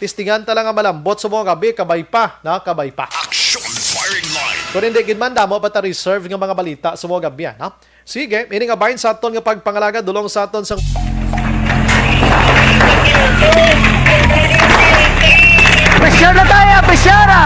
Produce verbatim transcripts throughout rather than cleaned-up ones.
Testingan ta lang nga malambot sa mga gabi, kabay pa, na kabay pa. Action firing line. Kung hindi gid man, damo pa ta reserve nga mga balita sa mga gabi, na. Sige, ini nga bahin sa aton nga pagpangalaga, dulong sa aton sang Pressure na tayo, pressure na!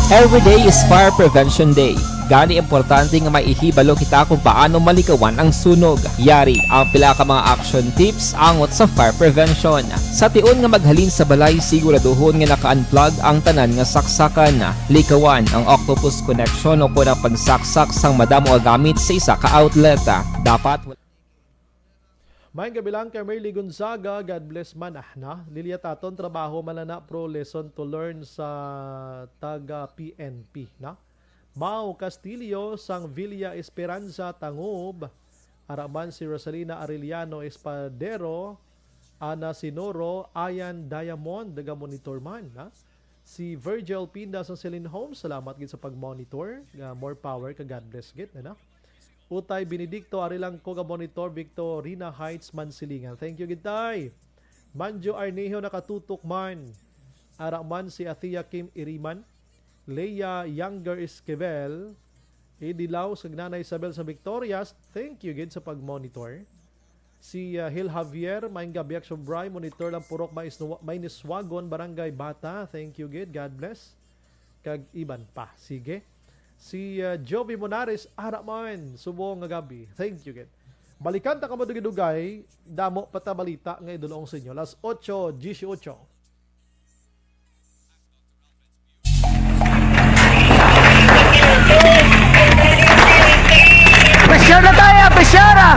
Every day is Fire Prevention Day. Gani, importante nga may ihibalo kita kung paano malikawan ang sunog. Yari ang pila ka mga action tips angot sa fire prevention. Sa tion nga maghalin sa balay, siguraduhon nga naka-unplug ang tanan nga saksakan. Likawan ang octopus connection o kon ang pagsaksak sang madamo nga gamit sa isa ka outlet. Dapat Maayong gabi lang kay Merly Gonzaga. God bless man, ah, na. Lilia Taton, trabaho man na, pro lesson to learn sa taga P N P, na. Mau Castillo sang Villa Esperanza, Tangub. Ara man si Rosalina Arellano Espadero, Ana Sinoro, Ayan Diamond, naga-monitor man, na. Si Virgil Pinda sang Celine Homes, salamat gid sa pag-monitor. Ah, more power ka, God bless gid, ano? Utay Benedicto, ari lang ko ga-monitor, Victorina Heights, Mansilingan. Thank you gid, tay. Manjo Arnejo, nakatutok man. Ara man si Athea Kim Iriman, Leia Younger Esquivel, Edilaw sa Nanay Isabel sa Victorias. Thank you gid sa pag-monitor. Si, ah, Hil Javier, maayong gabi, Action Bry, monitor lang purok may, isnuwa- may niswagon, Barangay Bata. Thank you gid. God bless. Kag iban pa. Sige. Si, ah, Jovi Monares, ara man, subong nga gabi. Thank you gid. Balikan ta ka madugay-dugay, damo pa ta balita nga idulong sa inyo. Las ocho dieciocho. Pressure na tayo, pressure na!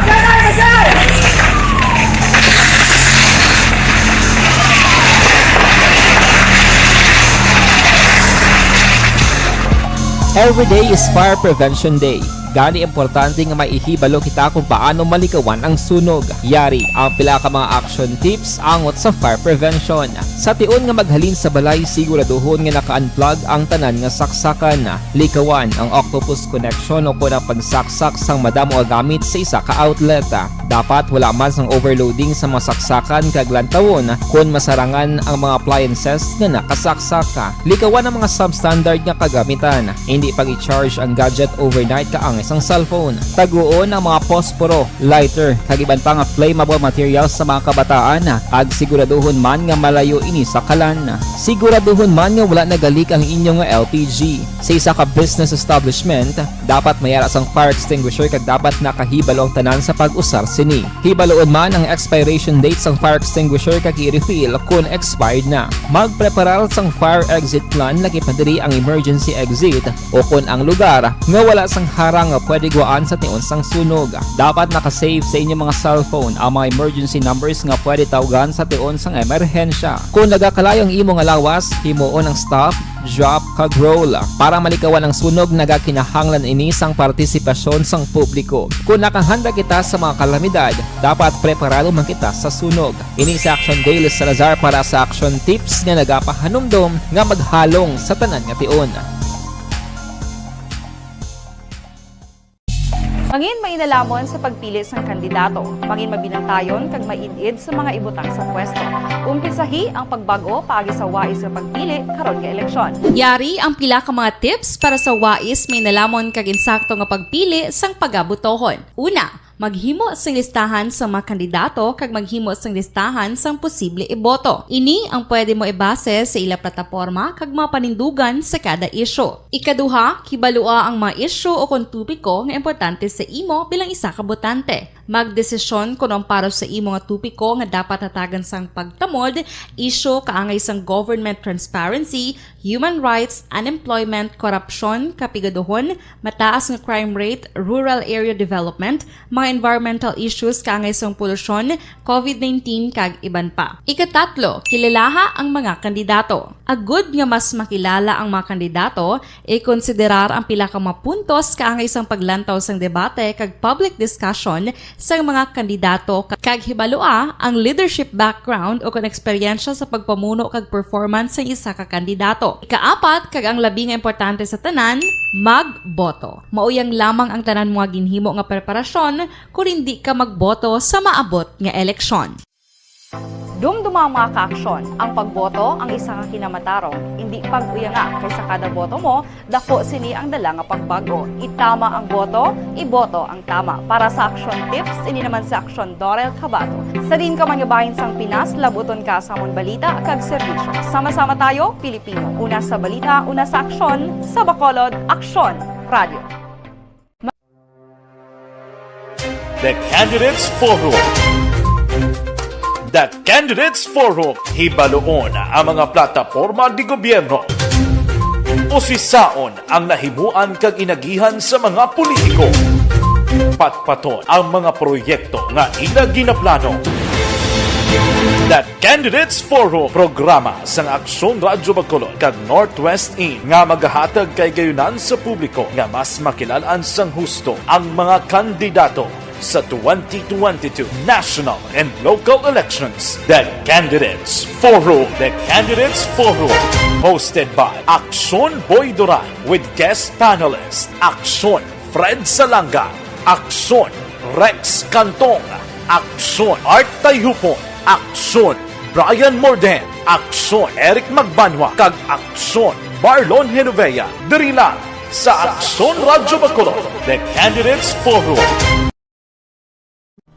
Every day is Fire Prevention Day. Gani, importante nga may ihibalo kita kung paano malikawan ang sunog. Yari ang pila ka mga action tips angot sa fire prevention. Sa tion nga maghalin sa balay, siguraduhon nga naka-unplug ang tanan nga saksakan. Likawan ang octopus connection o kon ang pagsaksak sang madamo nga gamit sa isa ka outlet. Dapat wala man sang overloading sa mga saksakan kag lantawon kon masarangan ang mga appliances nga nakasaksak. Likawan ang mga substandard nga kagamitan. Indi pag-i-charge ang gadget overnight kaangay sang cellphone. Taguon ang mga posporo, lighter, kag iban pa nga flammable materials sa mga kabataan, kag siguraduhon man nga malayo ini sa kalan. Siguraduhon man nga wala nagalik ang inyo nga L P G. Sa isa ka business establishment, dapat may ara sang fire extinguisher kag dapat nakahibalo ang tanan sa pag-usar sini. Hibaluon man ang expiration date sang fire extinguisher kag i-refill kon expired na. Magpreparar sang fire exit plan, lakip na diri ang emergency exit o kon ang lugar nga wala sang harang nga pwede gwaan sa tion sang sunog. Dapat naka-save sa inyo mga cellphone ang mga emergency numbers nga pwede tawgan sa tion sang emerhensya. Kon nagakalayo ang imo nga lawas, himuon ang stop, drop, kag roll. Para malikawan ang sunog, nagakinahanglan ini sang partisipasyon sang publiko. Kon nakahanda kita sa mga kalamidad, dapat preparado man kita sa sunog. Ini si Action Dale Salazar para sa Action Tips nga nagapahanumdom nga maghalong sa tanan nga tion. Mangin mainalhamon sa pagpili sang kandidato. Mangin mabinantayon kag maid-id sa mga ibutang sa pwesto. Umpisahi ang pagbag-o paagi sa wais nga pagpili karon nga eleksyon. Yari ang pila ka mga tips para sa wais mainalhamon kag insakto nga pagpili sang pagabotohon. Una, maghimo sing listahan sa mga kandidato kag maghimo sing listahan sang posible iboto. Ini ang pwede mo ibase sa ila plataporma kag mga panindugan sa kada isyu. Ikaduha, kibalua ang mga isyu o kon topiko nga importante sa imo bilang isa ka botante. Magdesisyon kon ang para sa imo nga topiko nga dapat hatagan sang pagtamod, isyu kaangay sang government transparency, human rights, unemployment, korupsyon, kapigaduhon, mataas nga crime rate, rural area development, mga environmental issues kaangay sang polusyon, covid nineteen, kag iban pa. Ikatatlo, kilalaha ang mga kandidato. Agud nga mas makilala ang mga kandidato, ikonsiderar ang pila ka mga puntos kaangay sang paglantaw sang debate kag public discussion sang mga kandidato, kag hibalua ang leadership background o kon eksperyensya sa pagpamuno kag performance sang isa ka kandidato. Ikaapat, kag ang labi nga importante sa tanan, magboto. Mao yang lamang ang tanan mo nga ginhimo nga preparasyon kon hindi ka magboto sa maabot nga eleksyon. Dumduma ang mga kaaksyon. Ang pagboto ang isa ka kinamatarong. Indi pag-uyanga, kay sa kada boto mo, dako sini ang dala nga pagbago. Itama ang boto, iboto ang tama. Para sa Aksyon Tips, ini naman si Aksyon Dorel Cabato. Sa diin ka man nga bahin sang Pinas, labuton ka sa amon balita kag serbisyo. Sama-sama tayo, Pilipino. Una sa balita, una sa aksyon, sa Bacolod, Aksyon Radio. The Candidates Forum. The Candidates Forum. Hibaluon ang mga plataporma di gobyerno. Usisaon ang nahimuan kag inagihan sa mga politiko. Patpaton ang mga proyekto nga ila ginaplano. The Candidates Forum, programa sang Aksyon Radyo Bacolod kag Northwest In nga magahatag kahigayunan sa publiko nga mas makilal-an sang husto ang mga kandidato sa twenty twenty-two national and local elections. The Candidates Forum. The Candidates Forum, hosted by Aksyon Boy Duran with guest panelist Aksyon Fred Salanga, Aksyon Rex Cantong, Aksyon Art Tayhupon, Aksyon Brian Morden, Aksyon Eric Magbanwa, kag Aksyon Marlon Genovea. Diri lang sa Aksyon Radyo Bacolod, The Candidates Forum.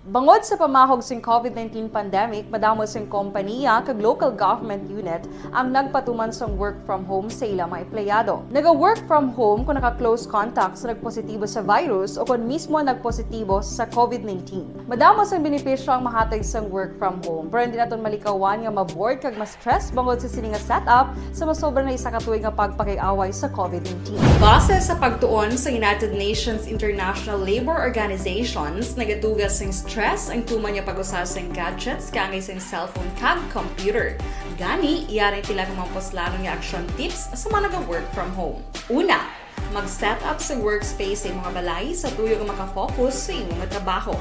Bangod sa pamahog sing COVID nineteen pandemic, madamo sing kompaniya kag local government unit ang nagpatuman sang work from home sa ila mga empleyado. Naga-work from home kung naka-close contact sa nagpositibo sa virus o kon mismo nagpositibo sa COVID nineteen. Madamo sang benepisyo ang mahatag sang work from home, pero hindi naton malikawan nga ma-bored kag ma-stress bangod sa sini nga setup sa masobra na isa ka tuig nga pagpakig-away sa COVID nineteen. Base sa pagtuon sa United Nations International Labour Organizations, nagatuga sing stress ang tuman nga pag-usa sing gadgets kaangay sing cellphone kag computer. Gani, yari ang pila ka mga puslanon nga action tips sa mga naga-work from home. Una, mag-set up sa workspace sa imo nga balay sa tuyo nga makafocus sa imo nga trabaho.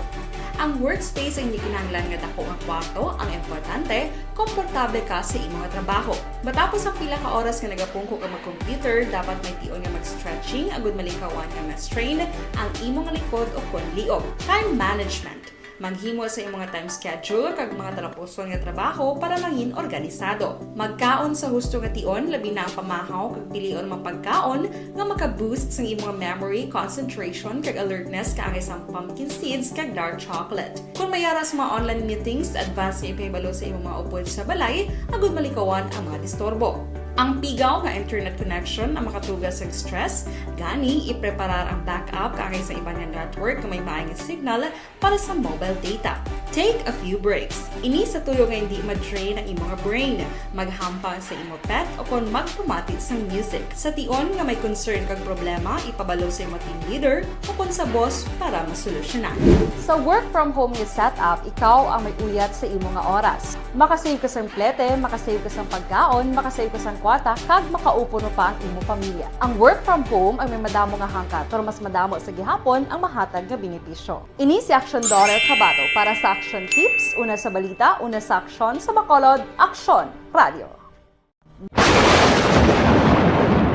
Ang workspace ang hindi kinahanglan nga dako nga kwarto, ang importante, komportable ka sa imo nga trabaho. Matapos ang pila ka oras nga nagapungko ka mag-computer, dapat may tion nga mag-stretching agud malikawan nga ma-strain ang imo nga likod o kon liog. Time management. Maghimo sa imo nga time schedule kag mga talapuson nga trabaho para mangin organisado. Magkaon sa husto nga tion, labi na ang pamahaw kag pilion mga pagkaon nga maka-boost sang imo nga memory, concentration, kag alertness kaangay sang pumpkin seeds kag dark chocolate. Kon may ara sa mga online meetings, advance nga ipahibalo sa imo mga upod sa balay agud malikawan ang mga disturbo. Ang pigaw nga internet connection ang makatuga sang stress, gani ipreparar ang backup kaangay sa iban nga network nga may maayo nga signal para sa mobile data. Take a few breaks. Ini sa tuyo nga hindi ma-drain ang imo nga brain. Maghampang sa imo pet o kon magpamati sang music. Sa tion nga may concern kag problema, ipabalo sa imo team leader o kon sa boss para masolusyonan. Sa work from home nga setup, ikaw ang may uyat sa imo nga oras. Makasave ka sang plete, makasave ka sang pagkaon, makasave ka sang kwarta, kag makaupuno pa ang imo pamilya. Ang work from home ang may madamo nga hangkat, pero mas madamo sa gihapon ang mahatag nga benepisyo. Ini si Aksyon Dorel Cabato para sa Aksyon Tips, una sa balita, una sa aksyon, sa Bacolod, Aksyon Radio.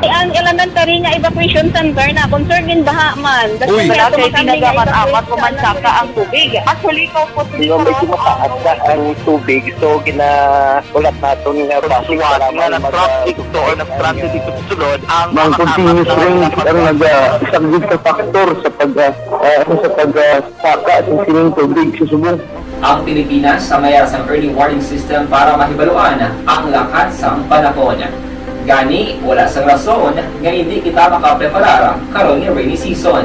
Ang elementary nga evacuation center na concerned in baha man. Uy, Dati wala kay kami tinaga man evacuation apat o man saka ang tubig. Actually, ikaw po, Di ba, medyo mataas na ang tubig, so ginaulat naton nga Sa base suwat para nga may nag-traffic mag- to or nag-transit dito sa sulod, ang Ng mga continuous tama rain na ang nagasaglit sa factor sa pag, ah, ah, sa pag, ah, saka sa sining tubig sa subong. Ang Pilipinas sa mayas ang early warning system para mahibaluan ang lakat sang panahon. Gani, wala sang rason nga hindi kita makapreparar karon nga rainy season.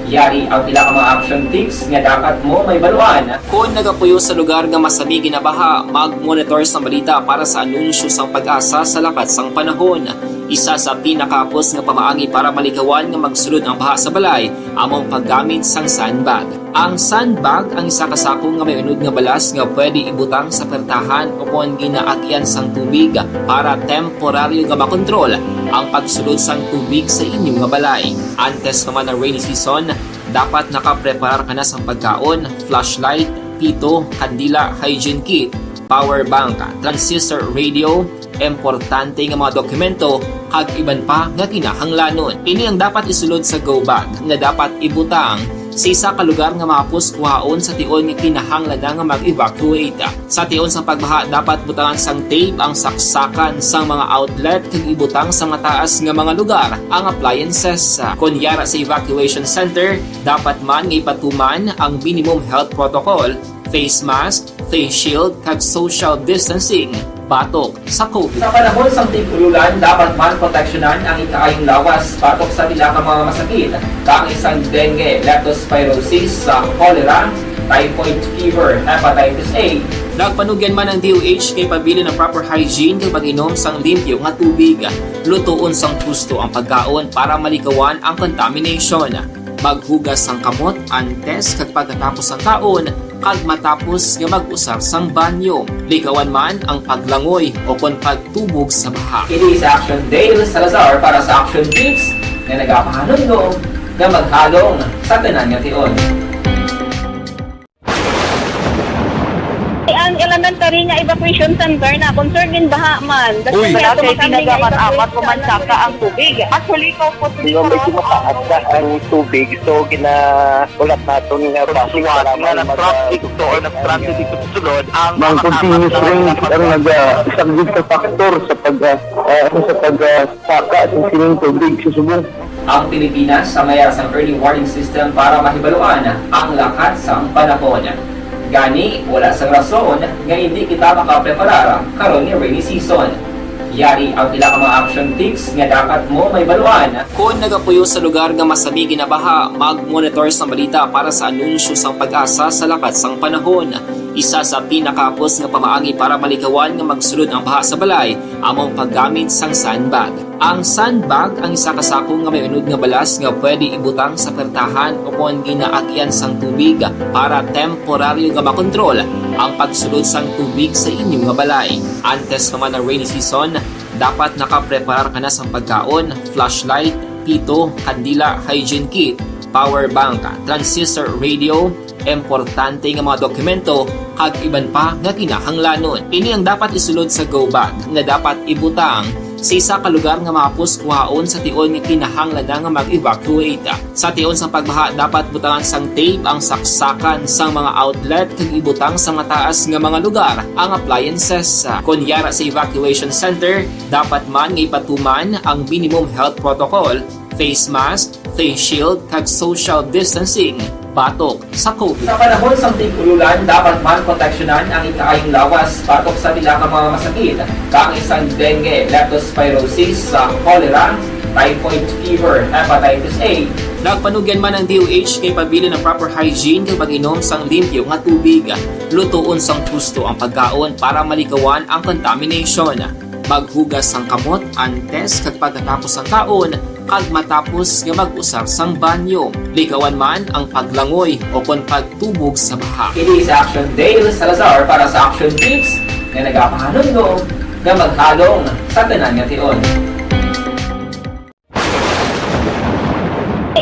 Yari ang pila ka mga action tips nga dapat mo mahibaluan. Kon nagapuyo sa lugar nga masami ginabaha, mag-monitor sang balita para sa anunsyo sang PAGASA sa lakat sang panahon. Isa sa pinakahapos nga pamaagi para malikawan nga magsulod ang baha sa balay amo ang paggamit sang sandbag. Ang sandbag ang isa ka sako nga may unod nga balas nga pwede ibutang sa pertahan o kon ginaagyan sang tubig para temporaryo nga makontrol ang pagsulod sang tubig sa inyo nga balay. Antes pa man ang rainy season, Dapat nakapreparar ka na sang pagkaon, flashlight, pito, kandila, hygiene kit, power bank, transistor radio, importante nga mga dokumento, kag iban pa nga kinahanglanon. Ini ang dapat isulod sa go bag nga dapat ibutang sa isa ka lugar nga mahapos kuhaon sa tion nga kinahanglan na nga mag-evacuate. Sa tion sang pagbaha, dapat butangan sang tape ang saksakan sang mga outlet kag ibutang sa mataas nga mga lugar ang appliances. Kon yara sa evacuation center, dapat man nga ipatuman ang minimum health protocol, face mask, face shield, kag social distancing batok sa COVID. Sa panahon sang tig-ululan, dapat man proteksyonan ang ikaayong lawas batok sa pila ka mga masakit, kaangay sang dengue, leptospirosis, sa cholera, typhoid fever, hepatitis A. Nagpanugyan man ang D O H kay pabilin ang proper hygiene kag pag-inom sang limpyo nga tubig. Lutoon sang husto ang pagkaon para malikawan ang contamination. Maghugas sang kamot antes kag pagkatapos sang kaon kag matapos nga mag-usar sang banyo. Likawan man ang paglangoy o kon pagtubog sa baha. Ini sa Action Dale Salazar para sa Action Tips nga nagapahanumdom nga maghalong sa tanan nga tion. Ang elementary nga evacuation center na concerned in baha man. Uy! Wala kay ginagamit-amat, pumansaka ang tubig. Actually, ikaw po, hindi ko mataas na ang tubig. So, gina-, ulat naton nga traffic, salamat nga mag-, nag-traffic to or nag-transit dito sa sulod, ang mga continuous rain ang nag-, ah, isang big factor sa pag, ah, ah, sa pag, ah, saka sa sining tubig sa subong. Ang Pilipinas sa mayara sang early warning system para mahibaluan ang lakat sang panahon. Gani, wala sang rason nga hindi kita makapreparar karon nga rainy season. Yari ang pila ka mga action tips nga dapat mo mahibaluan. Kon nagapuyo sa lugar nga masami ginabaha, mag-monitor sa balita para sa anunsyo sang PAGASA sa lakat sang panahon. Isa sa pinakahapos nga pamaagi para malikawan nga magsulod ang baha sa balay amo ang paggamit sang sandbag. Ang sandbag ang isa ka sako nga may unod nga balas nga pwede ibutang sa pertahan o kon ginaagyan sang tubig para temporaryo nga makontrol ang pagsulod sang tubig sa inyo nga balay. Antes pa man ang rainy season, dapat nakapreparar ka na sang pagkaon, flashlight, pito, kandila, hygiene kit, power bank, transistor radio, importante nga mga dokumento, kag iban pa nga kinahanglanon. Ini ang dapat isulod sa go bag nga dapat ibutang sa isa ka lugar nga mahapos kuhaon sa tion nga kinahanglan na nga mag-evacuate. Sa tion sang pagbaha, dapat butangan sang tape ang saksakan sang mga outlet kag ibutang sa mataas nga mga lugar ang appliances. Kon yara sa evacuation center, dapat man nga ipatuman ang minimum health protocol, face mask, face shield, kag social distancing batok sa COVID. Sa panahon sang tig-ululan, dapat man proteksyonan ang ikaayong lawas batok sa pila ka mga masakit, kaangay sang dengue, leptospirosis, sa cholera, typhoid fever, hepatitis A. Nagpanugyan man ang D O H kay pabilin ang proper hygiene kag pag-inom sang limpyo nga tubig. Lutoon sang husto ang pagkaon para malikawan ang contamination. Maghugas sang kamot antes kag pagkatapos sang kaon kag matapos nga mag-usar sang banyo. Likawan man ang paglangoy o kon pagtubog sa baha. Ini sa Action Dale Salazar para sa Action Tips nga nagapahanumdom nga maghalong sa tanan nga tion.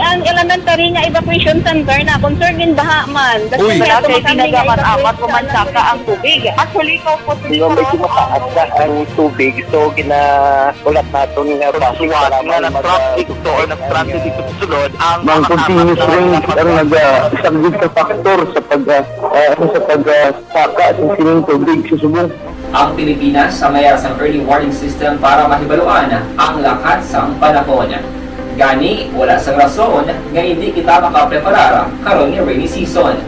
Ang elementary nga evacuation center na concerned in baha man. Uy! Wala kay ginagamit-amat, pumansaka ang tubig. Actually, ikaw po, medyo mataas na ang tubig. So, gina-, ulat naton nga traffic, salamat nga mag-, nag-traffic to or nag-transit dito sa sulod, ang mga continuous rain ang nag-, ah, isang big factor sa pag, ah, ah, sa pag, ah, saka sa sining tubig sa subong. Ang Pilipinas sa mayara sang early warning system para mahibaluan ang lakat sang panahon. Gani, wala sang rason nga hindi kita makapreparar karon nga rainy season.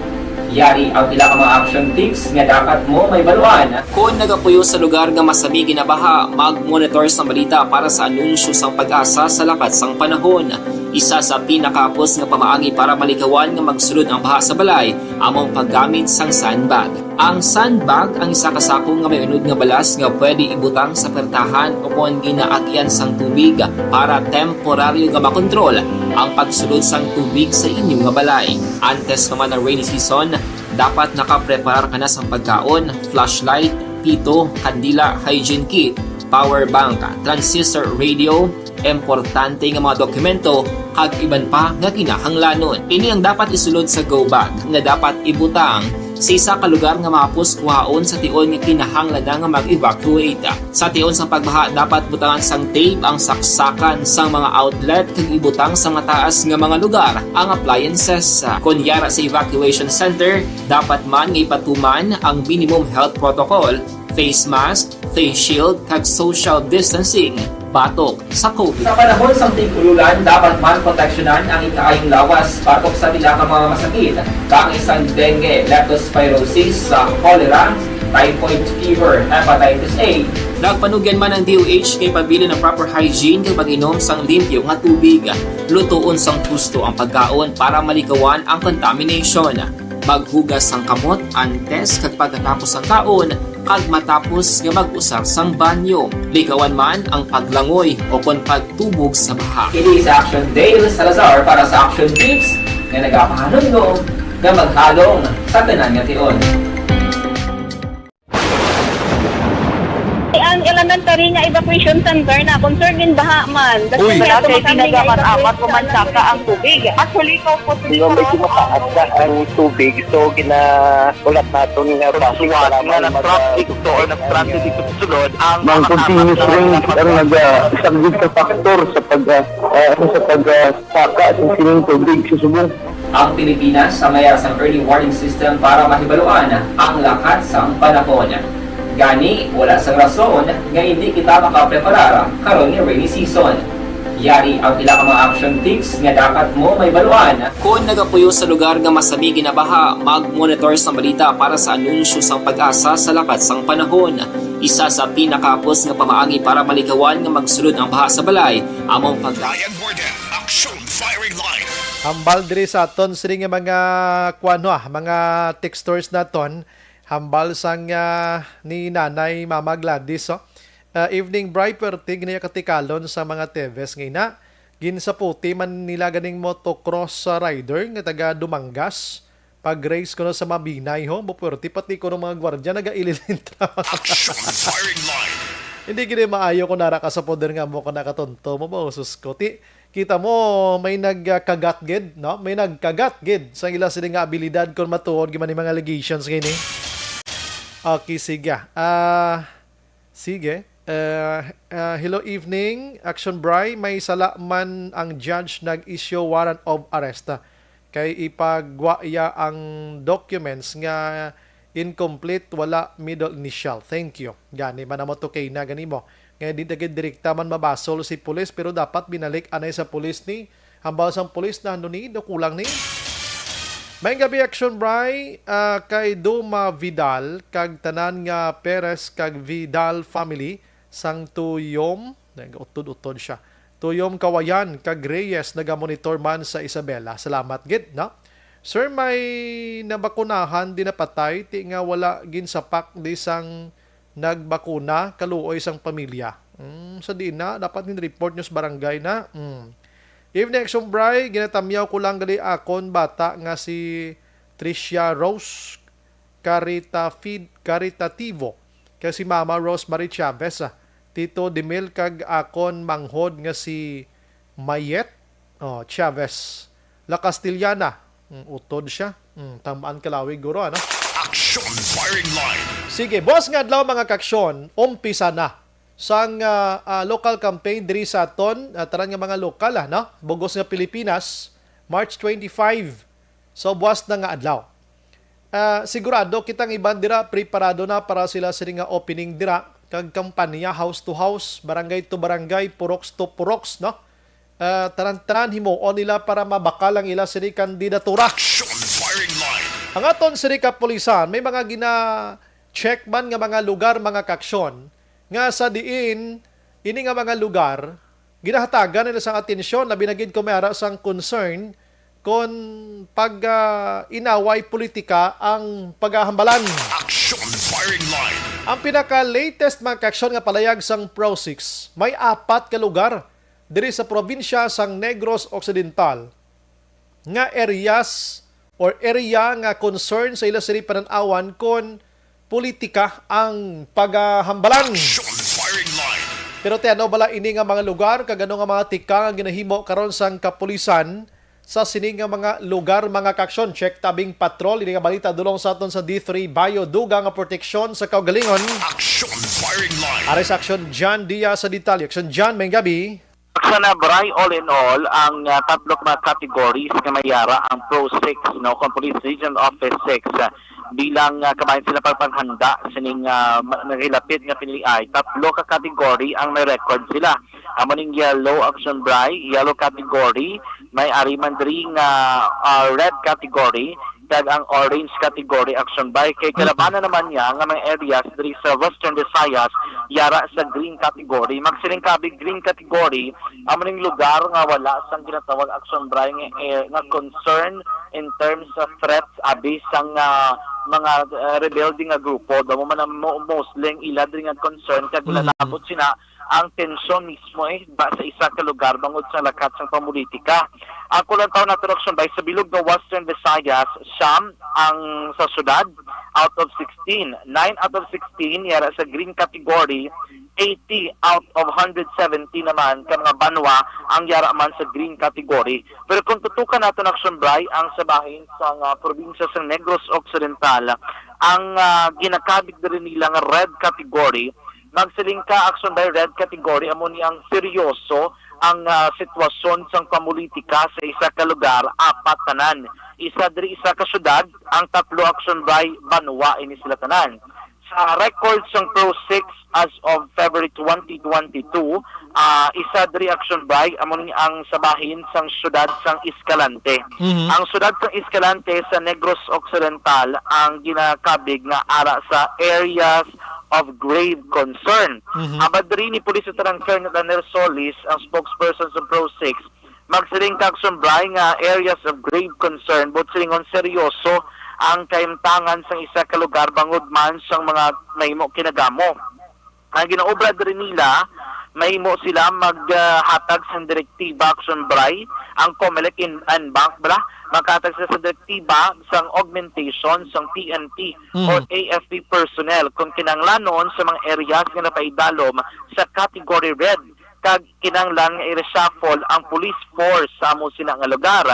Yari ang pila ka mga action tips nga dapat mo mahibaluan. Kon nagapuyo sa lugar nga masami ginabaha, mag-monitor sa balita para sa anunsyo sang PAGASA sa lakat sang panahon. Isa sa pinakahapos nga pamaagi para malikawan nga magsulod ang baha sa balay amo ang paggamit sang sandbag. Ang sandbag ang isa ka sako nga may unod nga balas nga pwede ibutang sa pertahan o kon ginaagyan sang tubig para temporaryo nga makontrol ang pagsulod sang tubig sa inyo nga balay. Antes pa man ang rainy season, dapat nakapreparar ka na sang pagkaon, flashlight, pito, kandila, hygiene kit, power bank, transistor radio, importante nga mga dokumento, kag iban pa nga kinahanglanon. Ini ang dapat isulod sa go bag nga dapat ibutang sa isa ka lugar nga mahapos kuhaon sa tion nga kinahanglan na nga mag-evacuate. Sa tion sang pagbaha, dapat butangan sang tape ang saksakan sang mga outlet kag ibutang sa mataas nga mga lugar ang appliances. Kon yara sa evacuation center, dapat man nga ipatuman ang minimum health protocol, face mask, face shield, kag social distancing batok sa COVID. Sa panahon sang tig-ululan, dapat man proteksyonan ang ikaayong lawas batok sa pila ka mga masakit, kaangay sang dengue, leptospirosis, sa cholera, typhoid fever, hepatitis A. Nagpanugyan man ang D O H kay pabilin ang proper hygiene kag pag-inom sang limpyo nga tubig. Lutoon sang husto ang pagkaon para malikawan ang contamination. Maghugas sang kamot antes kag pagkatapos sang kaon, kag matapos nga mag-usar sang banyo. Likawan man ang paglangoy o kon pagtubog sa baha. Ini si Action Dale Salazar para sa Action Tips nga nagapahanumdom nga maghalong sa tanan nga tion. Ang elementary nga evacuation center na concerned in baha man. Uy. Wala kay tinaga man amat ko man saka ang tubig. Actually, ko po. Di ba, medyo mataas na ang tubig, so ginahulat naton nga basin nga nag-transit to or nag-transit dito sa sulod ang mga continuous rain ang naga-, isa gid sa factor sa pag, ah, ah, ano, sa pag, ah, saka sa sining tubig sa subong. Ang Pilipinas sa mayara sang early warning system para mahibaluan ang lakat sang panahon. Gani, wala sang rason nga hindi kita makapreparar karon nga rainy season. Yari ang pila ka mga action tips nga dapat mo mahibaluan. Kon nagapuyo sa lugar nga masami ginabaha, mag-monitor sa balita para sa anunsyo sang PAGASA sa lakat sang panahon. Isa sa pinakahapos nga pamaagi para malikawan nga magsulod ang baha sa balay, amo ang pag- Ryan Warden, Action Firing Line. Hambal diri sa aton sini nga mga kuan, ha, mga texters naton, hambal sang, ah, ni Nanay Mama Gladys, oh. Ah, evening, Bri, pwerte gani katikalon sa mga Teves nga ina. Ginsaputi man nila ganing motocross, ah, rider nga taga Dumangas. Pag-race kuno sa Mabinay, ho, mapwerti pati kuno mga gwardya nagaililintra. Action Firing Line. Hindi gid maayo kung nara ka sa poder nga mo ka nakatonto mo ba, sus ko. Ti, kita mo, may nagkagat gid, no? May nagkagat gid sa ila sini nga abilidad kung matuod gid man ni mga allegations nga ini. Okay, sige. Ah, sige. Uh, uh, hello, evening. Action Bri, may sala man ang judge nag-issue warrant of arrest. Kay ipagwa iya ang documents nga incomplete, wala middle initial. Thank you. Gani man amo to kay na gani mo. Nga di dagid direkta man mabasol si pulis, pero dapat binalik anay sa pulis ni. Hambal sang pulis na ano ni, do kulang ni. May gabi, Action Bri, ah, kay Duma Vidal kag tanan nga Perez kag Vidal family sang Tuyom, nag-utod-utod siya. Tuyom Kawayan kag Reyes nagamonitor man sa Isabela. Salamat gid, no? Sir, may nabakunahan di napatay, ti nga wala ginsapak di sang nagbakuna, kaluoy sang pamilya. Mm, sa di na, dapat nin-report nyo sa barangay na. Mm. Evening, Action Bri, ginatamyaw ko lang gali akon bata nga si Tricia Rose Carita Fid-, Caritativo, kay si Mama Rosemary Chavez, ah, Tito Demil, kag akon manghod nga si Mayet, oh, Chavez La Castellana. Mm, utod siya. Mm, tamaan kalawig guro, ano? Action Firing Line. Sige, buwas nga adlaw, mga kaksyon, umpisa na sang, ah, ah, local campaign diri sa aton, ah, tanan nga mga lokal, ah, no? Bugos nga Pilipinas, March twenty-five. So, buwas na nga adlaw. Ah, sigurado kitang iban dira preparado na para sila sini nga opening dira, kag kampanya house to house, barangay to barangay, puroks to puroks, no? Ah, tanan-tanan himuon nila para mabakal ang ila sini kandidatura. Action Firing Line. Ang aton sini kapulisan, may mga gina-check man nga mga lugar, mga kaksyon, nga sa diin ini nga mga lugar ginahatagan nila sang atensyon, labi na gid kung may ara sang concern kon pag, ah, inaway politika ang pagahambalan. Action Firing Line. Ang pinaka-latest, mga kaksyon, nga palayag sang PRO six, may apat ka lugar diri sa probinsya sang Negros Occidental nga areas or area nga concern sa ila sini panan-awan kon politika ang pagahambalan. Action Firing Line. Pero ti ano bala ini nga mga lugar kag ano nga mga tikang ang ginahimo karon sang kapulisan sa sini nga mga lugar, mga kaaksyon? Check tabing patrol ini nga balita dulong sa aton sa D three Bio, dugang nga proteksyon sa kaugalingon. Action Firing Line. Ari sa Action John Diaz sa detalye. Action John, may gabi. Sa Nabray, all in all, ang ah, tatlo ka mga categories nga may yara ang Pro six, no, kung Police Regional Office six, ah, bilang ah, kabahin sila pagpanghanda sining ah, ma- nagahilapit nga piniliay, tatlo ka category ang may record sila. Amo ning yellow, Action Bray, yellow category, may ari man diri nga ah, red category, kag ang orange category, Action Bray. Kay kalabanan naman niya nga mga areas diri sa Western Visayas, yara sa green category. Magsiling ka, big green category, amo ning lugar nga wala sang ginatawag, Action Bray, nga, eh, nga concern in terms of threats, abi sang ah, mga ah, rebelde nga grupo. Daw mo man ang mo- mostly ang ila diri nga concern kag Mhm. Nalabot sina ang tensyon mismo, eh, ba sa isa ka lugar bangod sa lakat sang pamulitika. Ang kulantaw nato, Action Bray, sa bilog nga Western Visayas, siyam ang sa syudad out of sixteen. Nine out of sixteen yara sa green category, eighty out of hundred seventy naman ka mga banwa ang yara man sa green category. Pero kung tutukan nato, Action Bray, ang sa bahin sa nga probinsya sa Negros Occidental, ang ah, ginakabig diri nila nga red category, magsiling ka, Action Bray, red category, amo ni ang seryoso ang ah, sitwasyon sang pamulitika sa isa ka lugar, apat tanan. Isa diri, isa ka syudad, ang tatlo, Action Bray, banwa ini sila tanan. Sa record sang Pro six as of February twenty twenty-two, ah, isa diri, Action Bray, amo ni ang sa bahin sang syudad sang Escalante. Mhm. Ang syudad sang Escalante sa Negros Occidental ang ginakabig nga ara sa areas of grave concern. Mhm. Abad diri ni Police Lieutenant Colonel Daniel Solis, ang spokesperson sa Pro six, magsiling ka, Action Bray, nga areas of grave concern, buot silingon seryoso ang kahimtangan sang isa ka lugar bangod man sang mga mahimo kinagamo. Ang ginaobra diri nila, mahimo sila maghatag sang direktiba, Action Bray, ang Comelec in- and Bank, bala, maghatag sila sa direktiba sang augmentation sang P N P Mhm. or A F P personnel kung kinahanglanon sa mga areas nga napaidalom sa category red, kag kinahanglan nga i-reshuffle ang police force sa amo sina nga lugar.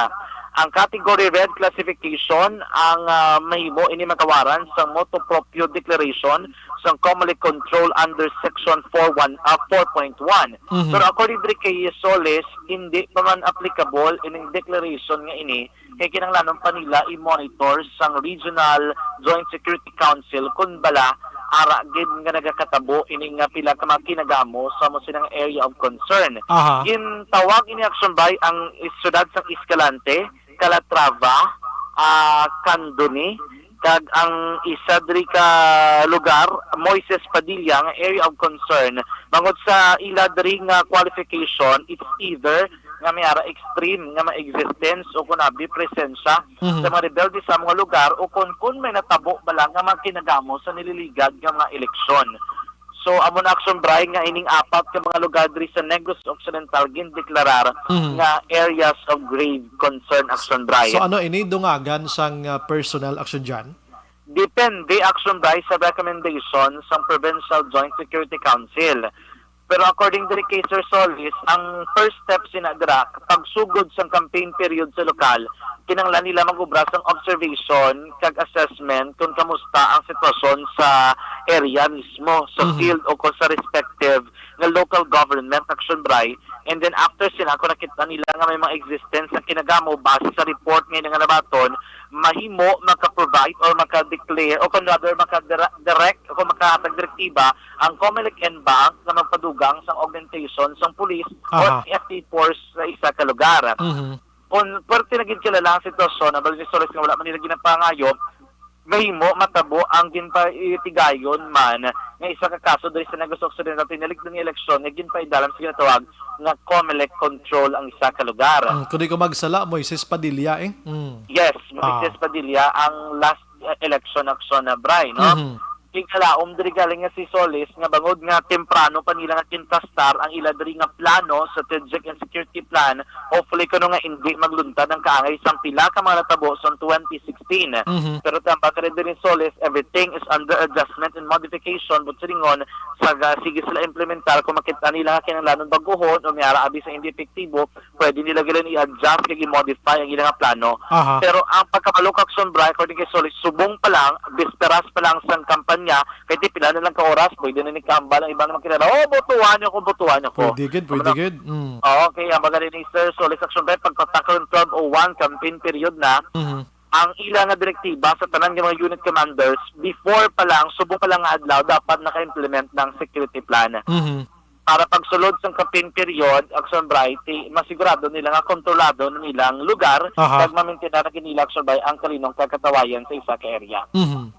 Ang category red classification ang ah, mahimo ini matawaran sa motu proprio declaration sang Comelec control under section four one, ah, four point one. Mhm. Pero according diri kay Solis, hindi pa man applicable ining declaration nga ini kay kinahanglanon pa nila i-monitor sang Regional Joint Security Council kun bala ara gid nga nagakatabo ini nga pila ka mga kinagamo sa amo silang area of concern. Aha. Gintawag ini, Action Bray, ang syudad sang Escalante, Calatrava, ah, Candoni, kag ang isa diri ka lugar, Moises Padilla, nga area of concern. Bangod sa ila diri nga qualification, it's either nga may ara extreme nga mga existence o kun abi presensya Mhm. sa mga rebelde sa mga lugar o kun kun may natabo bala nga mga kinagamo sa nililigad nga mga eleksyon. So, amo na, Action Bray, nga ining apat ka mga lugar diri sa Negros Occidental gindeklarar Mhm. nga areas of grave concern, Action Bray. So ano ini dungagan sang ah, personnel, Action John? Depende, Action Bray, sa recommendation sang Provincial Joint Security Council. Pero according diri kay Sir Solis, ang first step sina dira, pagsugod sang campaign period sa lokal, kinahanglan nila mag-obra sang observation kag assessment kung kamusta ang sitwasyon sa area mismo, sa Mhm. field o kung sa respective nga local government, Action Bray. And then after sina, kung nakita nila nga may mga existence nga kinagamo base sa report nga ila nga nabaton, mahimo maka-provide or maka-declare o kung rather maka-direct o kung makahatag direktiba ang Comelec and Bank nga magpadugang sang augmentation sang police or Aha. F T force sa isa ka lugar. Mhm. Kung perti na gid kilala ang sitwasyon, ang Balenisoles nga wala man nila ginapangayo, mahimo matabo ang ginpaitigayon man nga isa ka kaso diri sa Negros Occidental tinalikdan nga eleksyon nga ginpaidalam sa ginatawag nga Comelec control ang isa ka lugar. Mm, kung di ko magsala, Moises Padilla eh. Mm. Yes, Moises Ah. Padilla ang last uh, election, Action, na Bray, no? Mhm. Kay kalaom diri galing nga si Solis nga bangod nga temprano pa nila nga kintastar ang ila diri nga plano, strategic and security plan, hopefully kuno nga indi magluntad ang kaangay sang pila ka mga natabo sa twenty sixteen. Mhm. Pero tambag ka rin diri, Solis, everything is under adjustment and modification, but silingon sa ga-, sige sila implementar kung makita nila nga kinahanglanon baguhon o may ara abi sa hindi epektibo, pwede nila galing i-adjust kag i-modify ang ilang plano. Aha. Pero ang pagkabalo kag Sombra, according kay Solis, subong pa lang, bisperas pa lang sang kampanya, kay ti pila na lang ka oras, pwede na ni kaambal ang ibang mga kilala. "Oh, botohan niyo ko, botohan niyo ko." Pwede gid, pwede Ano? gid. Mm. Oo, okay, ang magaling ni Sir Solis Action Bright, pagpatak ng twelve oh one campaign period na, Mhm. ang ila nga direktiba sa tanan nga mga unit commanders, before pa lang, subong pa lang nga adlaw, dapat naka-implement ng security plan. Mhm. Para pagsulod sang campaign period, Action Bright, ti masigurado nila nga kontrolado na nilang lugar, Aha. kag mamintinar na gid nila, Action Bright, ang kalinong kag katawayan sa isa ka area. Mhm.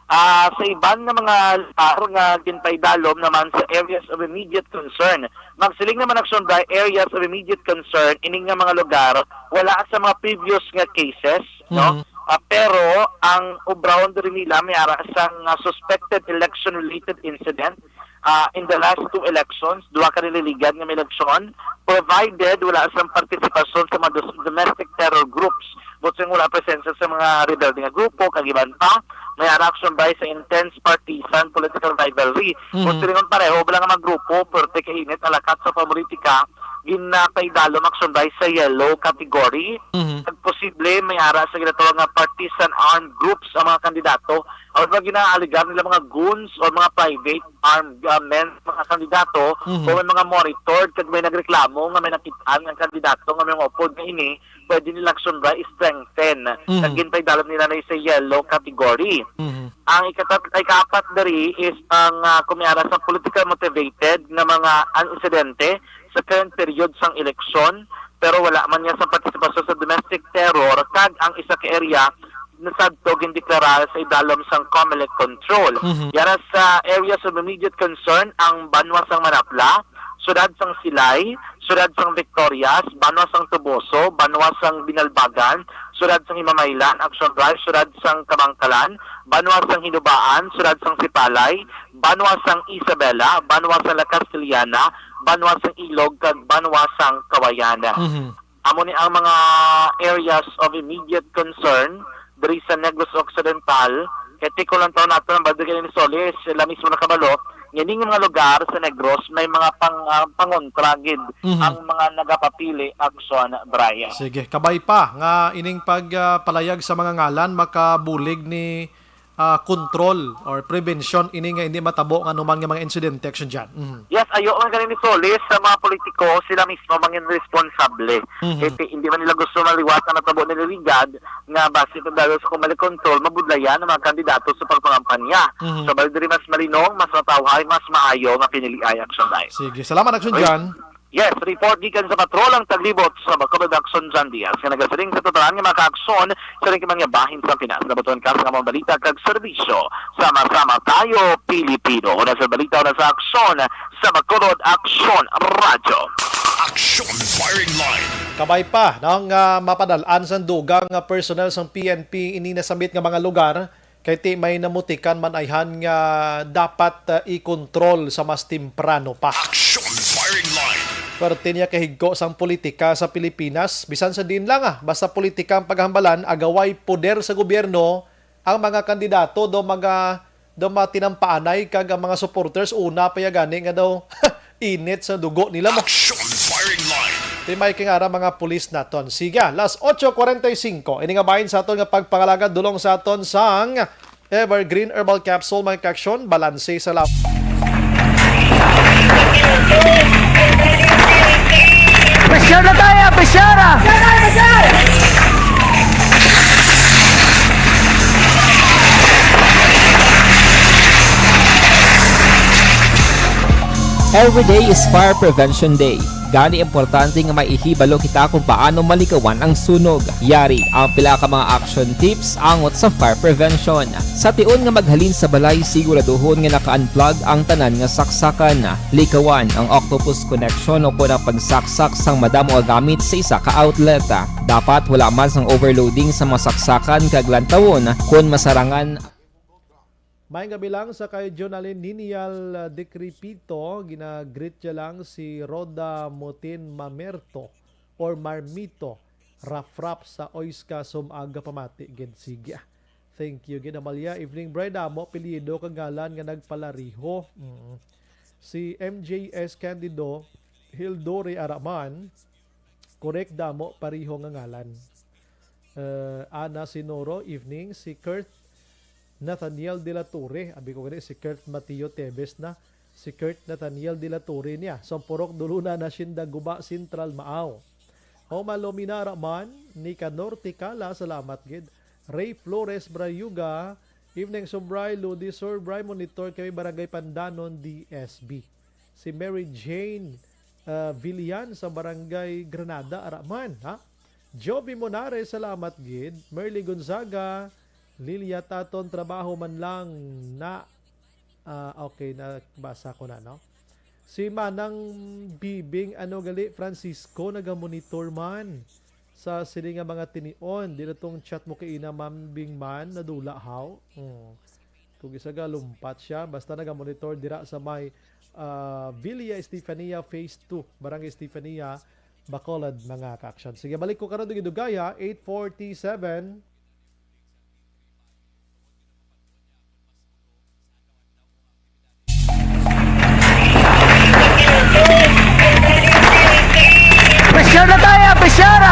Ah, sa iban nga mga lugar nga ginpaidalom naman sa areas of immediate concern. Magsiling naman, Action Bright, areas of immediate concern, ining nga mga lugar, wala sa mga previous nga cases, no? Mhm. Ah, pero ang obrahon diri nila may ara sang, ah, suspected election-related incident, ah, in the last two elections, duha ka nililigad nga mga eleksyon, provided wala sang partisipasyon sa mga dos-, domestic terror groups, buot silingon wala presensya sa mga rebelde nga grupo, kag iban pa, may ara, Action Bright, sa intense partisan political rivalry. Mhm. Buot silingon pareho ba lang nga mga grupo, pwerte kainit ang lakat sa politika, ginapaidalom, Action Bright, sa yellow category. Mhm. Kag posible, may ara sa ginatawag nga partisan armed groups ang mga kandidato. Ang mga ginaaligar nila mga goons o mga private armed, ah, men, mga kandidato, Mhm. o may mga monitored, kag may nagreklamo nga may nakit-an ang kandidato nga may mga upod nga ini, pwede nila, Action Bright, i-strengthen. Mhm. Kag ginpaidalom nila na sa yellow category. Mhm. Ang ikatat-, ikaapat diri is ang, ah, kung may ara sa political motivated nga mga, ang insidente sa current period sang eleksyon, pero wala man niya sa partisipasyon sa domestic terror, kag ang isa ka area nasadto gindeklarar sa idalom sang Comelec control. Mhm. Yara sa areas of immediate concern ang banwa sang Manapla, siyudad sang Silay, siyudad sang Victorias, banwa sang Toboso, banwa sang Binalbagan, siyudad sang Himamaylan, Action Drive, siyudad sang Kabankalan, banwa sang Hinubaan, siyudad sang Sipalay, banwa sang Isabela, banwa sang La Castellana, banwa sang Ilog, kag banwa sang Kawayan. Mhm. Amo ni ang mga areas of immediate concern diri sa Negros Occidental. Kay tikon lang taon nato ang balde ni Solis, sila mismo nakabalo nga ining mga lugar sa Negros may mga pang-, ah, pangontra gid Mhm. ang mga nagapapili, Action Bright. Sige, kabay pa nga ining pag, ah, palayag sa mga ngalan makabulig ni, ah, control or prevention ini nga hindi matabo nga anuman nga mga insidente, Action John. Mhm. Yes, ayo man gani ni Solis sa mga politiko, sila mismo mangin responsable. Mhm. Kay ti-, hindi man nila gusto maliwat ang natabo ni Ligad nga base pa daw sa Comelec control, mabudlayan ang mga kandidato sa pagpangampanya. Mhm. So, bali diri mas malinong, mas matawhay, mas maayo nga piniliay, Action Bright. Sige, salamat, Action Oy. John. Yes, report gikan sa Patrol ang Taglibot sa Bacolod, Action John Diaz, nga nagasiling sa totalan nga mga kaaksyon sa ring kimangyabahin sa Pinas. Nabutuhan ka sa mga balita kag serbisyo. Sama-sama tayo, Pilipino. Una sa balita, una sa aksyon, sa Bacolod, Aksyon Radyo. Action Firing Line. Kabay pa, no, nga mapadal-an sang dugang nga personnel sang P N P ini nasambit nga mga lugar, kay ti may namutikan man ayhan nga dapat, uh, i-control sa mas temprano pa. Action Firing Line. Perte niya kahigko sang politika sa Pilipinas, bisan sa diin lang, ah, basta politika ang paghambalan, agaway poder sa gobyerno, ang mga kandidato do mga, do matinampaanay kag ang mga supporters una pa ya gani nga daw init sa dugo nila mo. Action Firing Line. Ti may kingara mga pulis naton. Sige, las ocho cuarenta y cinco. Ini nga bahin sa aton nga pagpangalagad dulong sa aton sang Evergreen Herbal Capsule, mga kaaksyon, balanse sa lab. Pressure na tayo, pressure ah! Every day is Fire Prevention Day. Gani, importante nga may ihibalo kita kung paano malikawan ang sunog. Yari ang pila ka mga action tips angot sa fire prevention. Sa tion nga maghalin sa balay, siguraduhon nga naka-unplug ang tanan nga saksakan. Likawan ang Octopus connection o kon ang pagsaksak sang madamo nga gamit sa isa ka outlet. Dapat wala man sang overloading sa mga saksakan kag lantawon kon masarangan. May nga bilang sa kay Jonalyn Ninial, uh, Decrepito, gina-greet niya lang si Rhoda Motin Mamerto or Marmito, Rafraf sa Oiska, sum-aga pamati gid. Sige, ah. Thank you gid, Amalia. Evening, Brad. Amo apelyido kag ngalan nga nagpalariho. Mm. Si M J S Candido, Hildori Araman, correct, damo pariho nga ngalan. Uh, Ana Sinoro, evening. Si Kurt Nathaniel de la Torre, abi ko gani si Kurt Mateo Tevez na. Si Kurt Nathaniel de la Torre niya. Sampurok, Duluna, Nasyenda, Guba Central, Maaw. Homa Lomina Raman, Nicanor Tikala, salamat gid. Ray Flores Brayuga, evening, Subray, Lodi, Surbray, monitor kami, Barangay Pandanon, D S B. Si Mary Jane, uh, Villan sa Barangay Granada, Araman, ha? Joby Monares, salamat gid. Merly Gonzaga, Lilia Taton, trabaho man lang na, ah, okay, nabasa ko na, no? Si Manang Bibing, ano gali, Francisco, nagamonitor man sa sini nga mga tinion. Di na tong chat mo kay ina, Ma'am Bing man, nadula, haw? Hmm. Kung isa ga, lumpat siya. Basta nagamonitor dira sa may, ah, Villa Estefania Phase two, Barangay Estefania, Bacolod, mga ka-action. Sige, balik ko karon, Dugay-Dugaya, eight forty-seven. Pressure na tayo, pressure!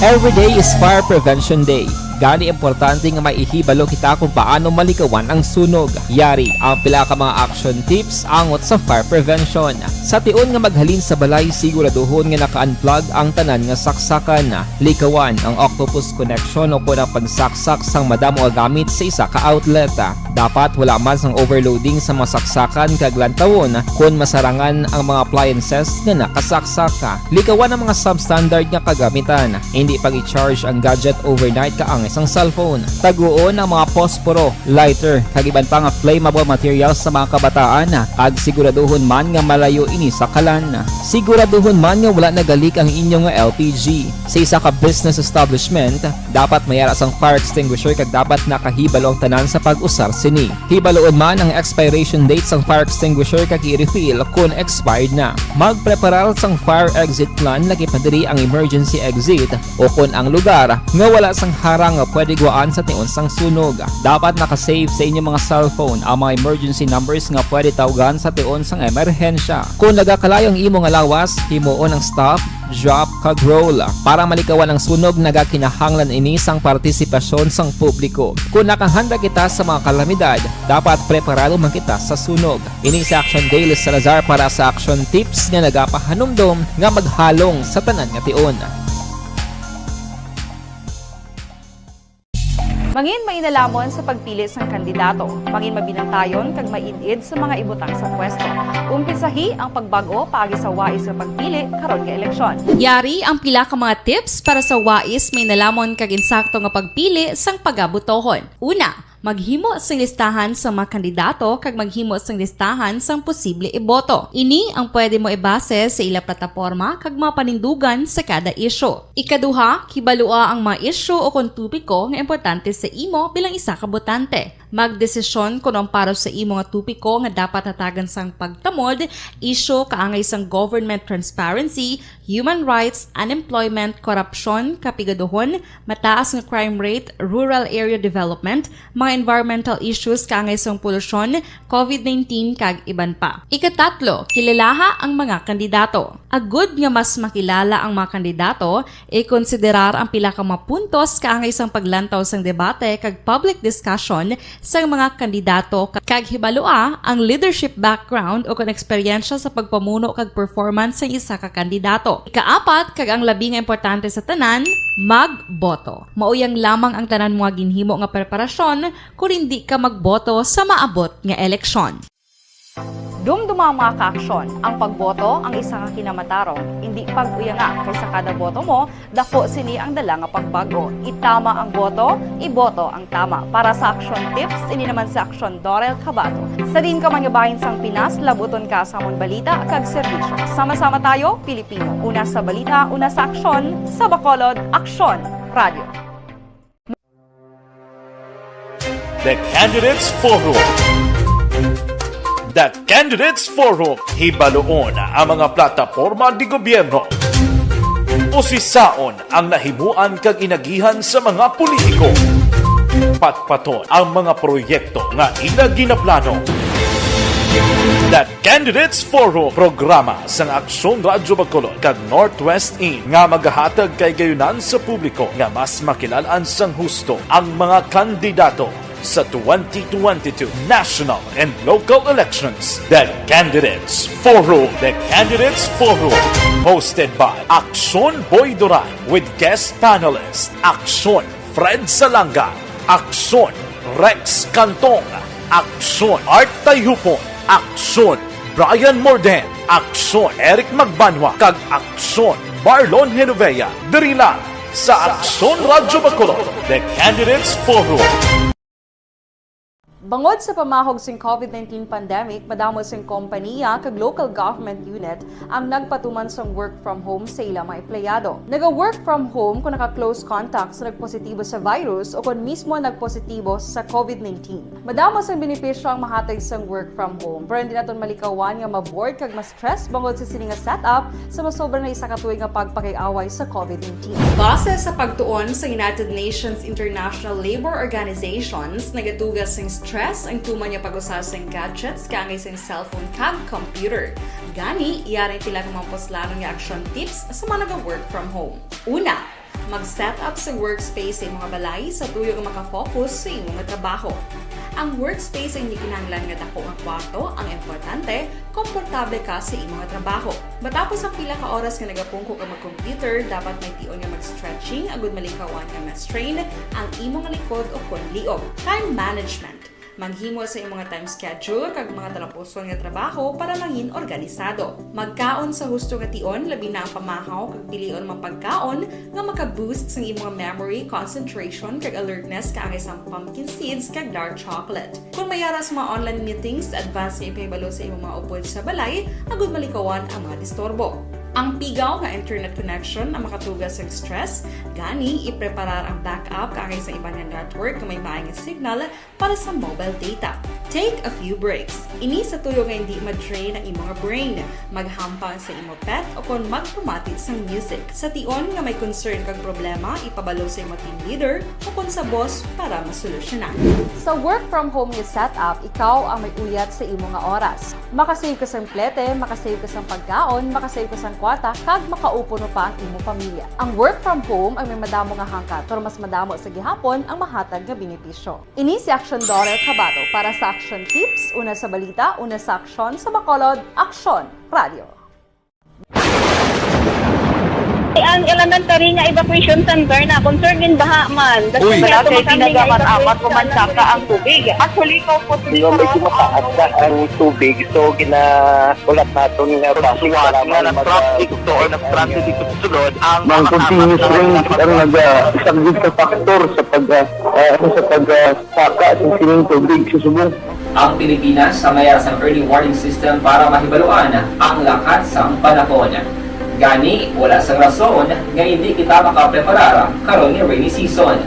Every day is Fire Prevention Day. Gani, importante nga maihibalo kita kung paano malikawan ang sunog. Yari ang pila ka mga action tips angot sa fire prevention. Sa tion nga maghalin sa balay, siguraduhon nga naka-unplug ang tanan nga saksakan. Likawan ang octopus connection o kon ang pagsaksak sang madamo nga gamit sa isa ka outlet. Dapat wala man sang overloading sa mga saksakan kag lantawon kon masarangan ang mga appliances nga nakasaksak. Likawan ang mga substandard nga kagamitan. Hindi pag-i-charge ang gadget overnight kaangay sang cellphone. Taguon ang mga posporo, lighter, kag iban pa nga flammable materials sa mga kabataan, kag siguraduhon man nga malayo ini sa kalan. Siguraduhon man nga wala nagalik ang inyo nga L P G. Sa isa ka business establishment, dapat may ara sang fire extinguisher kag dapat nakahibalo ang tanan sa pag-usar sini. Hibaloon man ang expiration date sang fire extinguisher kag i-refill kon expired na. Magpreparar sang fire exit plan, lakip na diri ang emergency exit o kon ang lugar nga wala sang harang nga pwede guwaan sa tion sang sunog. Dapat naka-save sa inyo mga cellphone ang mga emergency numbers nga pwede tawgan sa tion sang emerhensya. Kon nagakalayo ang imo nga lawas, himuon ang stop, drop, kag roll. Para malikawan ang sunog, nagakinahanglan ini sang partisipasyon sang publiko. Kon nakahanda kita sa mga kalamidad, dapat preparado man kita sa sunog. Ini si Action Day, Liz Salazar para sa Action Tips nga nagapahanumdom nga maghalong sa tanan nga tion. Mangin mainalamon sa pagpili sang kandidato. Mangin mabinantayon kag maid-id sa mga ibutang sa pwesto. Umpisahi ang pagbag-o paagi sa wais nga pagpili karon nga eleksyon. Yari ang pila ka mga tips para sa wais, mainalamon kag insakto nga pagpili sang pagabutohon. Una, maghimo sing listahan sa mga kandidato kag maghimo sing listahan sang posible iboto. Ini ang pwede mo ibase sa ila plataporma kag mga panindugan sa kada isyu. Ikaduha, kibalua ang mga isyu o kon topiko nga importante sa imo bilang isa ka botante. Magdesisyon kon ang para sa imo nga topiko nga dapat hatagan sang pagtamod, isyu kaangay sang government transparency, human rights, unemployment, korupsyon, kapigaduhon, mataas nga crime rate, rural area development, mga environmental issues kaangay sang polusyon, covid nineteen, kag iban pa. Ikatatlo, kilalaha ang mga kandidato. Agud nga mas makilala ang mga kandidato, ikonsiderar ang pila ka mga puntos kaangay sang paglantaw sang debate kag public discussion sang mga kandidato, kag hibalua ang leadership background o kon eksperyensya sa pagpamuno kag performance sang isa ka kandidato. Ikaapat, kag ang labi nga importante sa tanan, magboto. Mauyang lamang ang tanan mo nga ginhimo nga preparasyon kon indi ka magboto sa maabot nga eleksyon. Dumduma ang mga kaaksyon, ang pagboto ang isa ka kinamatarong, indi pag-uyanga, kay sa kada boto mo, dako sini ang dala nga pagbago. Itama ang boto, iboto ang tama. Para sa Aksyon Tips, ini naman si Aksyon Dorel Cabato. Sa diin ka man nga bahin sang Pinas, labuton ka sa amon balita kag serbisyo. Sama-sama tayo, Pilipino. Una sa balita, una sa aksyon, sa Bacolod, Aksyon Radio. The Candidates Forum. The Candidates Forum, hibaluon ang mga plataporma di gobyerno. Usisaon ang nahimuan kag inagihan sa mga politiko. Patpaton ang mga proyekto nga ila ginaplano. The Candidates Forum, programa sang Aksyon Radyo Bacolod kag Northwest In nga magahatag kay gayunan sa publiko nga mas makilal-an sang husto ang mga kandidato sa twenty twenty-two national and local elections. The Candidates Forum. The Candidates Forum. Hosted by Aksyon Boy Duran with guest panelist Aksyon Fred Salanga, Aksyon Rex Cantong, Aksyon Art Tayhupon, Aksyon Brian Morden, Aksyon Eric Magbanwa, kag Aksyon Marlon Genovea. Diri lang sa Aksyon Radyo Bacolod, The Candidates Forum. Bangod sa pamahog sing COVID nineteen pandemic, madamo sing kompanya kag local government unit ang nagpatuman sang work from home sa ila mga empleyado. Naga-work from home kung naka-close contact sa nagpositibo sa virus o kung mismo nagpositibo sa COVID nineteen. Madamo sang benepisyo ang mahatag sang work from home, pero hindi naton malikawan nga ma-bored kag ma-stress bangod sa sini nga setup sa masobra na isa ka tuig nga pagpakig-away sa COVID nineteen. Base sa pagtuon sa United Nations International Labor Organizations, nagatuga sing stress ang tuman nga pag-usa sing gadgets kaangay sing cellphone kag computer. Gani, yari ang pila ka mga puslanon nga action tips sa mga naga-work from home. Una, mag-set up sa workspace sa imong balay sa tuyo nga makafocus sa imong trabaho. Ang workspace ang hindi kinahanglan nga dako nga kwarto, ang importante, komportable ka sa imong trabaho. Matapos ang pila ka oras nga nagapungko ka mag-computer, dapat may tion nga mag-stretching agud malikawan nga ma-strain ang imong likod o kon liog. Time management. Maghimo sa imong time schedule kag mga talapuson nga trabaho para mangin organisado. Magkaon sa husto nga tion, labi na ang pamahaw kag pilion mga pagkaon nga maka-boost sang imong memory, concentration, kag alertness kaangay sang pumpkin seeds kag dark chocolate. Kung may ara sa mga online meetings, advance nga ipahibalo sa imong mga upod sa balay agud malikawan ang mga disturbo. Ang pigaw nga internet connection ang makatuga sang stress, gani ipreparar ang backup kaangay sa iban nga network nga may maayo nga signal para sa mobile data. Take a few breaks. Ini sa tuyo nga hindi ma-drain ang imo nga brain. Maghampang sa imo pet o kon magpamati sang music. Sa tion nga may concern kag problema, ipabalo sa imo team leader o kon sa boss para masolusyonan. Sa work from home nga setup, ikaw ang may uyat sa imo nga oras. Makasave ka sang plete, makasave ka sang pagkaon, makasave ka sang kwarta, kag makaupo no pa ang imo pamilya. Ang work from home ang may madamo nga hangkat, pero mas madamo sa gihapon ang mahatag nga benepisyo. Ini si Aksyon Dorel Cabato para sa Action Tips, una sa balita, una sa aksyon, sa Bacolod, Aksyon Radio. Ang elementary nga evacuation center na concerned din baha man. Uy, wala kay tinaga man amat o mansaka ang tubig. Actually, ikaw po. Di ba medyo mataas na ang tubig, so ginaulat naton nga basi nga nag-traffic to or nag-transit dito sa sulod ang mga continuous rain ang nag-saglit sa factor sa pag uh, sa pag uh, Saka sa sining tubig sa subong. Ang Pilipinas sa mayar sang early warning system para mahibaluan ang lakat sang panahon. Gani, wala sang rason nga indi kita makapreparar karon nga rainy season.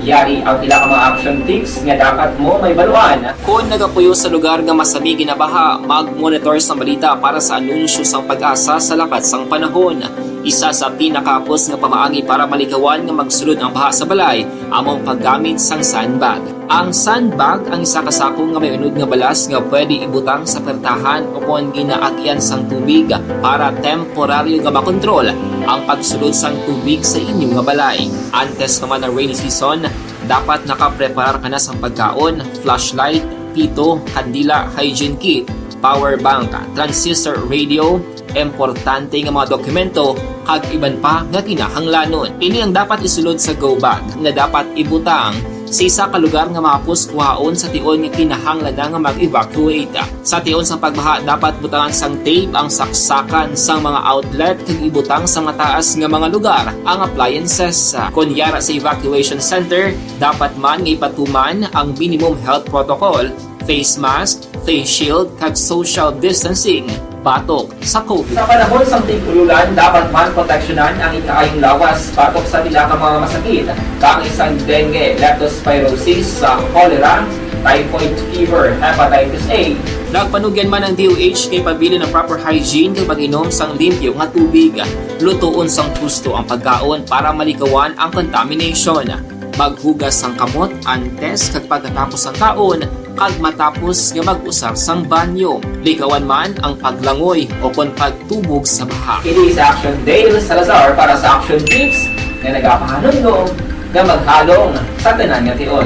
Yari ang pila ka mga action tips nga dapat mo mahibaluan. Kon nagapuyo sa lugar nga masami ginabaha, mag-monitor sang balita para sa anunsyo sang PAGASA sa lakat sang panahon. Isa sa pinakahapos nga pamaagi para malikawan nga magsulod ang baha sa balay amo ang paggamit sang sandbag. Ang sandbag ang isa ka sako nga may unod nga balas nga pwede ibutang sa pertahan ukon ginaagian sang tubig para temporaryo nga makontrol ang pagsulod sang tubig sa inyo nga balay. Antes pa man ang rainy season, dapat nakapreparar ka na sang pagkaon, flashlight, pito, kandila, hygiene kit, power bank, transistor radio, importante nga mga dokumento, kag iban pa nga kinahanglanon. Ini ang dapat isulod sa go bag nga dapat ibutang Sa isa ka lugar nga mahapos kuhaon sa tion nga kinahanglan na nga mag-evacuate. Sa tion sang pagbaha, dapat butangan sang tape ang saksakan sang mga outlet kag ibutang sa mataas nga mga lugar ang appliances. Kon yara sa evacuation center, dapat man nga ipatuman ang minimum health protocol, face mask, face shield, kag social distancing batok sa COVID. Sa panahon sang tig-ululan, dapat man proteksyonan ang ikaayong lawas batok sa pila ka mga masakit, kaangay sang dengue, leptospirosis, sa cholera, typhoid fever, hepatitis A. Nagpanugyan man ang D O H nga ipabilin ang proper hygiene kag pag-inom sang limpyo nga tubig. Lutoon sang husto ang pagkaon para malikawan ang contamination. Maghugas sang kamot antes kag pagkatapos sang kaon, kag matapos nga mag-usar sang banyo. Likawan man ang paglangoy o kon pagtubog sa baha. Ini si Action Dale Salazar para sa Action Tips nga nagapahanumdom nga maghalong sa tanan nga tion.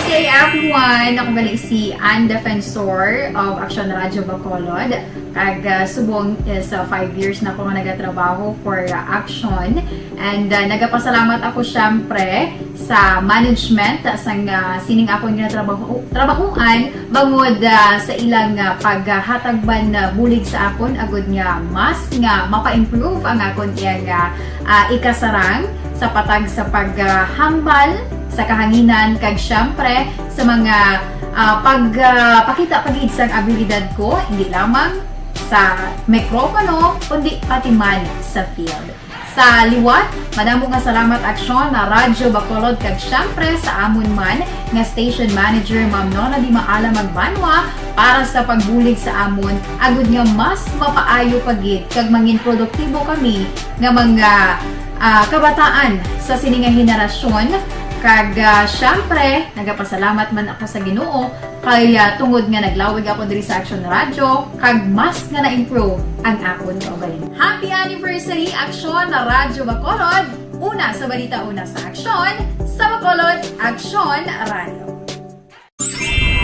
Good day, everyone! Ako gali si Ann Defensor of Action Radio Bacolod. Kag, ah, subong is, ah, five years na ako nga nagatrabaho for, ah, Action. And, ah, nagapasalamat ako, syempre, sa management sang, ah, sining akon nga trabaho, trabahoan bangod, ah, sa ilang, ah, paghatag man, ah, bulig sa akon agud nga mas nga mapa-improve ang akon iyang, ah, ah, ikasarang sa patag sa paghambal sa kahanginan kag, syempre, sa mga, ah, pag, ah, pakita pa gid sang abilidad ko, hindi lamang sa mikropono, kundi pati man sa field. Sa liwat, madamo nga salamat, Aksyon, na Radyo Bacolod, kag syempre sa amon man nga station manager, Ma'am Nona Di Maala Magbanwa, para sa pagbulig sa amon, agud nga mas mapaayo pa gid kag mangin produktibo kami nga mga, ah, kabataan sa sini nga henerasyon. Kag, ah, syempre, nagapasalamat man ako sa Ginoo kay, ah, tungod nga naglawig ako diri sa Action Radio, kag mas nga na-improve ang akon kaugalingon. Happy anniversary, Action Radio Bacolod! Una sa balita, una sa aksyon, sa Bacolod, Action Radio.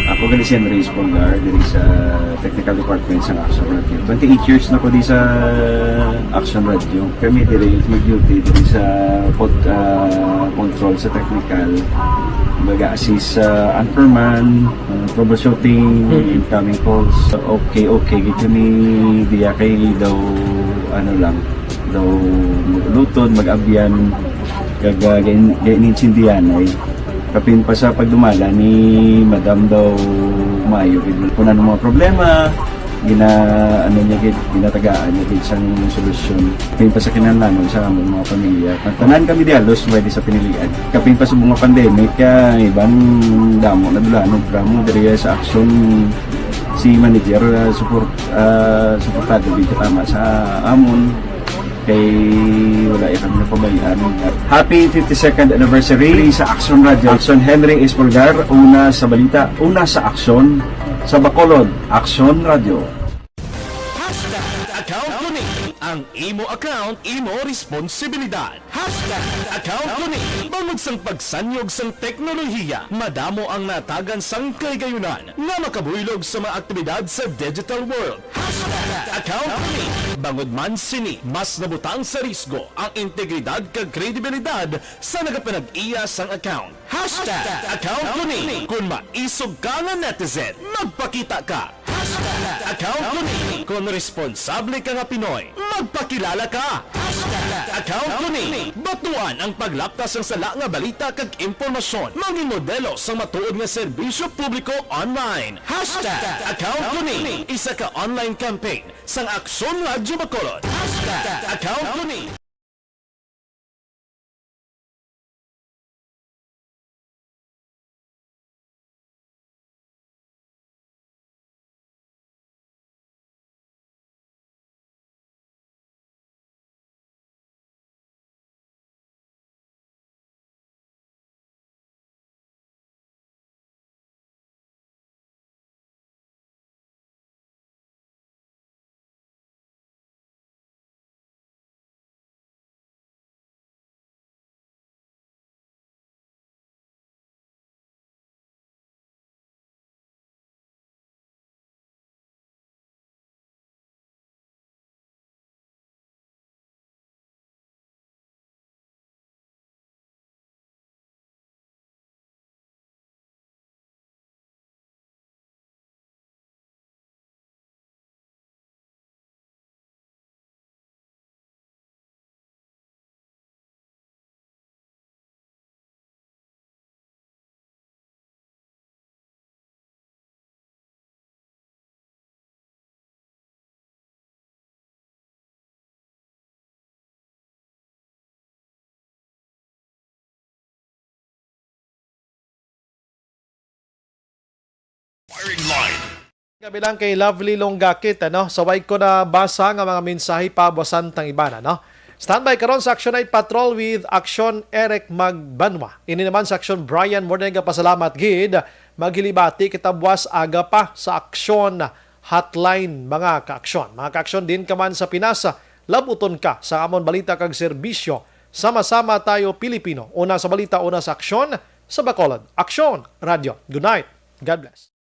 Ako gali si Henry Espolgar, diri sa technical department sa Action Radio. Twenty-eight years na ko di sa Action Radio. Kami diri mag-duty diri sa pod-, ah, control sa technical. Mag-assist sa anchorman, ah, troubleshooting, Mm. incoming calls. Okay, okay, gid kami diya kay daw, ano lang, daw mag-ulutod, mag-abyan, kag, ah, gain-, gain-, inintindihan ay. Kapin pa sa pagdumala ni Madam daw maayo gid. Kung ano mga problema, gina-, ano niya gid, ginatagaan niya gid sang solusyon. Kapin pa sa kinahanglanon sa among mga pamilya. Tanan kami di halos pwede sa pinilian. Kapin pa sa mga pandemic, ah, iban damo na dula, no, drama diri sa aksyon si manager, ah, support, ah, suportado gid katama sa amon. Kay wala ya kami napabayaan. Happy fifty-second anniversary sa Action Radio. Action Henry Espolgar, una sa balita, una sa aksyon, sa Bacolod, Action Radio. Hashtag account ko ni. Ang imo account, imo responsibilidad. Hashtag account ko ni. Bangod sang pagsanyog sang teknolohiya, madamo ang natagan sang kahigayunan nga makabuylog sa mga aktibidad sa digital world. Hashtag account ko ni. Bangod man sini, mas nabutang sa risgo ang integridad kag kredibilidad sa nagapanag-iya sang account. Hashtag account ko ni. Kon maisog ka nga netizen, magpakita ka. Hashtag account ko ni. Kon responsable ka nga Pinoy, magpakilala ka. Hashtag account ko ni. Batuan ang paglapta sang sala nga balita kag impormasyon. Mangin modelo sang matuod nga serbisyo publiko online. Hashtag account ko ni. Isa ka online campaign sang Aksyon Radyo Bacolod. Hashtag account ko ni. Firing line. Gabi lang kay Lovely Longgakit, ano? Sa way ko na basa nga mga mensahe pa buwasan tang iban, ano? Standby karon sa Action Night Patrol with Action Eric Magbanwa. Ini naman sa Action Brian, mo na nga pasalamat gid. Maghilibati kita buwas aga pa sa Action Hotline, mga ka-aksyon. Mga ka-aksyon, din ka man sa Pinas, labuton ka sa amon balita kag serbisyo. Sama-sama tayo, Pilipino. Una sa balita, una sa aksyon, sa Bacolod. Aksyon, Radyo. Good night. God bless.